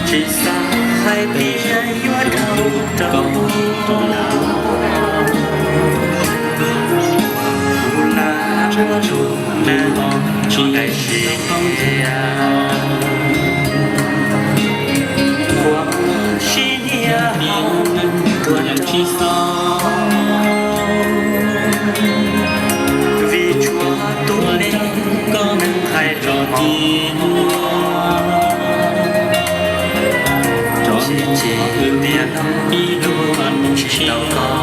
Tsis xav hais tias yuav dhau rau kuv, kuv lam ua lus neeg tsis daim siab. Ua sib nyiam hauv ruam tsis xaus, vim tsuas tus me koj neeg hais los tias, tsis ces tias no pib luag tsis tau koj.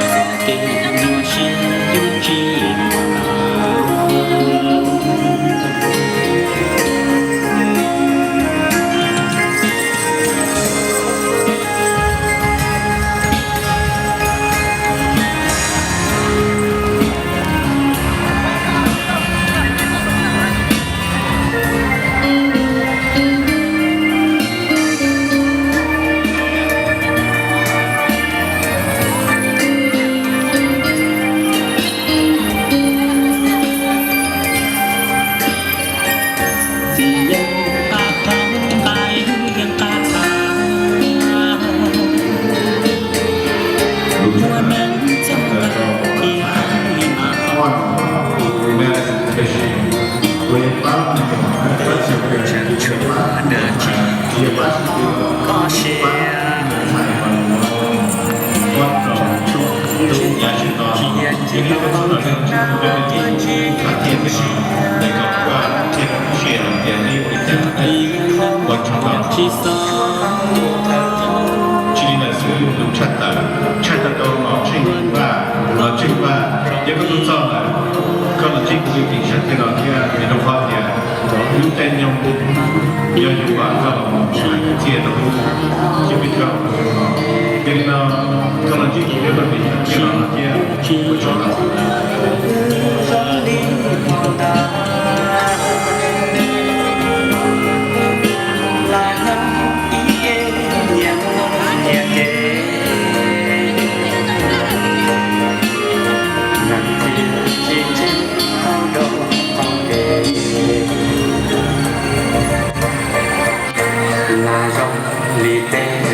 Txoj kev nyuaj siab yuav tsis muaj. Koj siab, tus cia cia los na, tus cia cia. Tsis xav. Tsis li ntawd xwb, tus tshaj tawm, tshaj tawm rau Nom Tsheej Vaj, Nom Tsheej Vaj, yog koj tub txoj lawm, koj los ntsib kuv tus tij sab teb no thiab, vim rau qhov tias lub caij nyoog yog yus vam koj los mus hais kwv txhiaj rau lub cib peb caug no. Yog li no, koj los ntsib kuv thiab koj tus tij sab teb no thiab, ua tsaug ntau. Mas zoo li tej